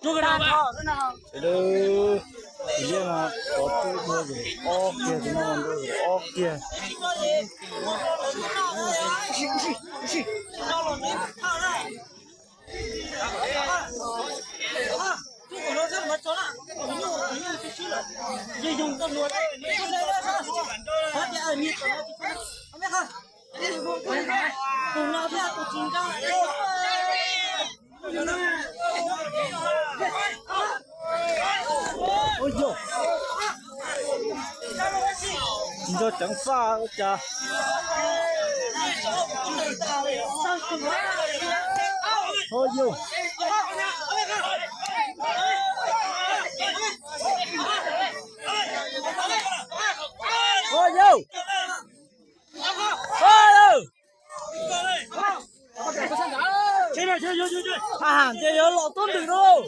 Sawv daws, tus liab no tov tub dua ob kiag, tus no dua ob kiag. Ua yog tsis nco ceev faj ua cas. Ua yog, ua yog. Ab, ntshe yuav los tuab ntwm lauj.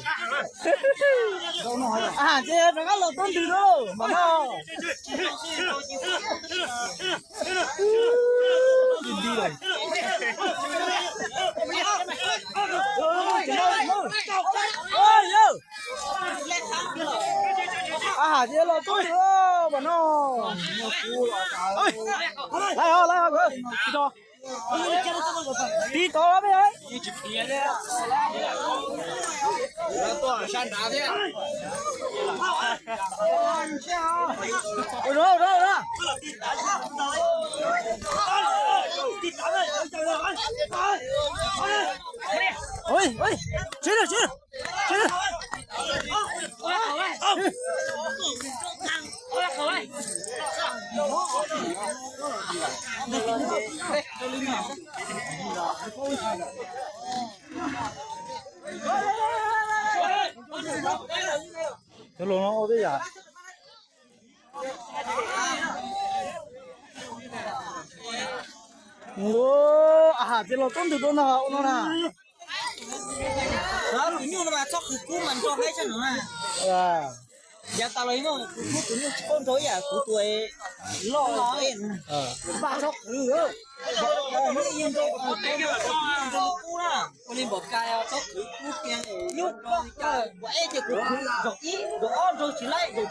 Ab, ntshe yuav rov qab los tuab ntwm lauj mas no. Ab, ntshe los tuab ntwm lauj mas no. Laij os, laij os, tsis tau. Tib tod me. Ua, ua, ua. Ui, ui, sib lawm, sib lawm. Cov laus no ua tej yam. Ab, ntshe los tuab ntwm rau no ua no na. Tus nyuj no mas txhob qhwv kub mas nrau haib tshaj no na. Yav tas los no kuv hlub tus nyuj tsis paub nrau ib yam kuv tus loj los. Txhob qhwv, nrau kub na. Ua li npaum cas txhob qhwv kub kiag, nyuj ua eb ces kuv qhwv zaum ib zaum ob nrau tsis laib zaum